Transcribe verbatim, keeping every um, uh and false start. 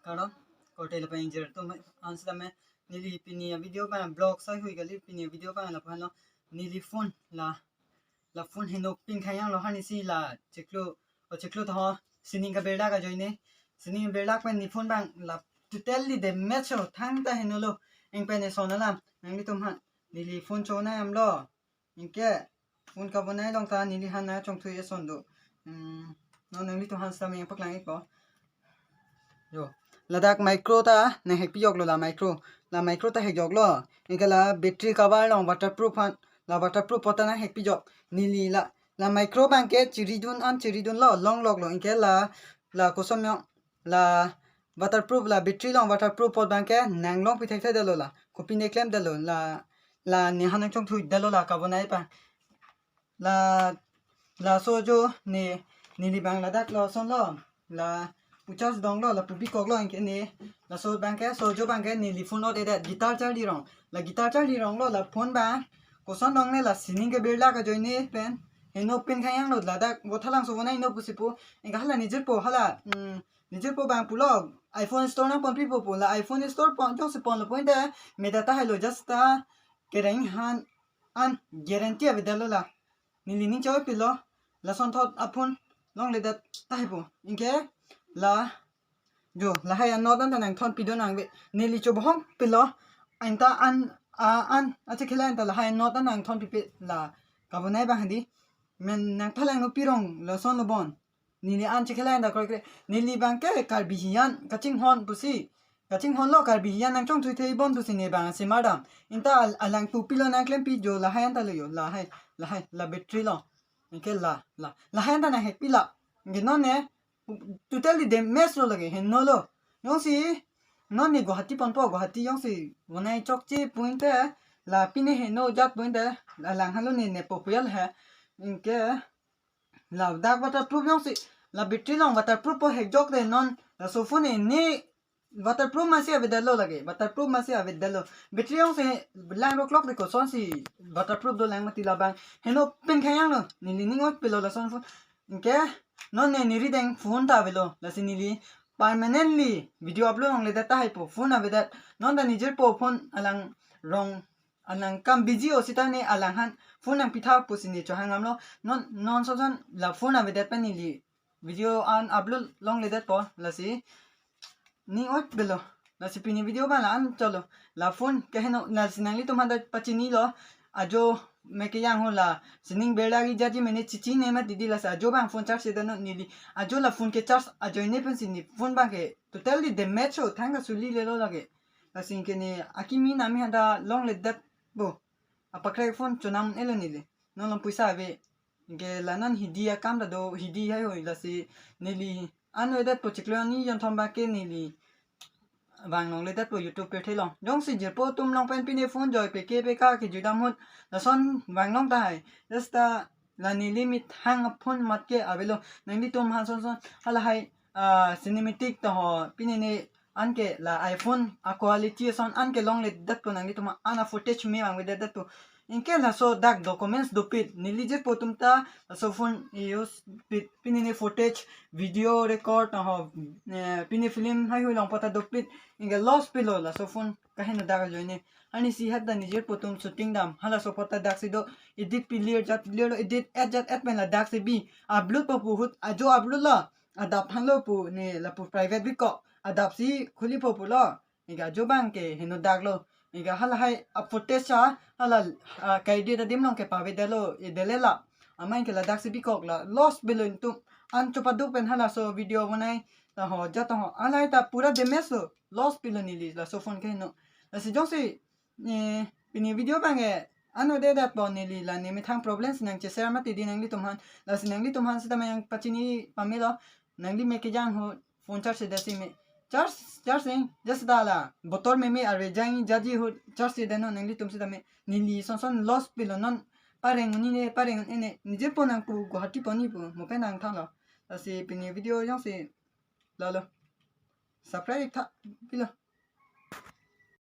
Karo, korte lapen ingjir atum, an sitame neli pini a-video abang, vlog sai hui kali, pini a-video abang lapu-an lo, neli phone la, la phone heno pin khayang lo, hani si la chiklo, o chiklo to ho, sining kabirlak ajoine, sining kabirlak pen ne phone abang la totally damage lo, thangta heno lo, eng pen eson alam, nanglitum aphan, neli phone chonai am lo, anke, phone kabonai along ta neli han nangchongthui eson do. Hmm, non nanglitum aphan sitame paklang-ikpo. Yo. Ladak micro ta nanghekpijok lo la micro. La micro ta hekjok lo. Anke la battery cover along waterproof aphan. La waterproof apot ta nanghekpijok. Neli la. La micro abangke chiridun an chiridun lo. Longlok lo. Anke la. La koson yong. La waterproof la battery along waterproof apot abangke nanglong pithekthedetlo la. Kopine klemdetlo la. La ne han nangchongthuidetlo la kabonai aphan. La, laso jo ne, neli abang ladak lo ason lo. La pu charge dong lo, la pu bikok lo anke ne. Laso abangke, so jo abangke neli phone ot edet guitar charli rong. La guitar charli rong lo, la phone abang. Koson dong ne la sining kabirlak ajoine pen. Heno pin khayang lo ladak, bo thalang so bonai no pusi pu. Anke hala ne jirpo hala, hmm, ne jirpo abang pulo. iPhone Store nangponpipo pu. La iPhone Store pon, jongsi ponlo pu ente. Meda tahai lo just ta. Kereng han an guarantee avedetlo la. Neli ning choi pilo. Lasonthot a-phone longledet tahai pu. Anke la jo lahai a-note an ta nangthon pido nangve. Neli chobohong pilo. Anta an a an achekhelai anta lahai a-note an nangthon pipe la. Kabonai abang hadi. Men nangphalang no pirong lason lo bon. Neli an chekhelai anta kroikre. Neli abangke Karbi hiyan kachinghon pusi. Kachinghon lo Karbi hiyan nangchongthuithei bon pusi ne abang si madam. Anta al-, alang pu pilo nangklempi jo lahai anta lo jo. Lahai, lahai, la battery lo. Anke la, la. Lahai anta nanghekpi la. Anke non ne, totally damage lo lake, heno lo. Jongsi, non ne Guwahati ponpo, Guwahati jongsi, bonai chokche pu ente, la pine heno jat pu ente, la lang halo ne nepo puyal he. Anke, ladak waterproof jongsi, la battery along waterproof po hekjok de non, laso phone ne waterproof masi avedetlo lake, waterproof masi avedetlo. Battery jongsi lang roklok de kosonsi waterproof dolang mati labang. Heno pin khayang lo, neli ning ot pilo lason phone. Anke, non ne neli deng phone ta avelo, lasi neli permanently video upload longledet tahai pu phone avedet. Non ta ne jirpo phone alang rong alang kam busy o sita ne alang han phone nangpitha pusi ne chohang amlo. Non, non son son la phone avedet pen neli video an upload longledetpo lasi ning ot pilo. Lasi pini video abang la an cholo. La phone keheno lasi nanglitum aphan ta pachinilo. Ajo me kejang ho la sining berlagi jaji mene chichine mati di lasi ajo abang phone charge sedan neli. Ajo la phone ke charge ajoine pensi ne phone abangke totally damage ho thangta suli lelo lake. Lasi anke ne akimi nami aphan ta longledetpo. Apakrek phone chonam elo neli. Non along poisa ave. Anke la non hidi akam ta do hidi hai hoi lasi neli an oedetpo chiklo arni jonthom abangke neli vang longledetpo YouTube pirthe along. Jongsi jirpo atum along pen pine phone joy peke peka kejui dam ahut lason vang long tahai. Just ta la neli methang a-phone mat ke avelo. Nanglitum aphan son son halahai, ah, cinematic ta ho pine ne anke la iPhone a-quality ason anke longledetpo nanglitum an a-footage me vangvedetpo. Anke laso dak documents dopik neli jirpo atum ta laso phone use pit pine ne footage video record ta ho, eh, pine film hai hui long pata dopik anke loss pilo laso phone kaheno dak ajoine. Ani si hat ta ne jirpo atum shooting dam halaso pata dak si do edit pi lir jat lir lo edit et jat et pen la dak si bi upload po pu ahut ajo upload lo. Adap thanlo pu ne lapu private bikok. Adap si khuli po pulo. Anke ajo abangke heno dak lo. Anke halahai a-footage a hala, ah, kaidi ta dim along ke pavedetlo edele la. Amai anke ladak si bikok la loss pilo nelitum. An chopaduk pen halaso video bonai ta ho jat ta ho. Alai ta pura damage lo. Loss pilo neli laso phone keheno. Lasi jongsi eh, pini video abangke ano de dat pon neli la ne methang problem si nangcheshare mati di nanglitum aphan. Lasi nanglitum aphan sitame nangpachini pamelo. Nangli me kejang ahut phone charge sedan si me. Charge, charge sing. Just ta la. Bottle meme arve jang jaji ahut charge sedan non nanglitum sitame. Neli son son loss pilo non. Pareng un-e ne, pareng un-e ne. Ne jirpo nangpu Guwahati pon ni pu. Mo pen nangthanglo. Lasi pini video jongsi lalo. Subscribe tha pilo.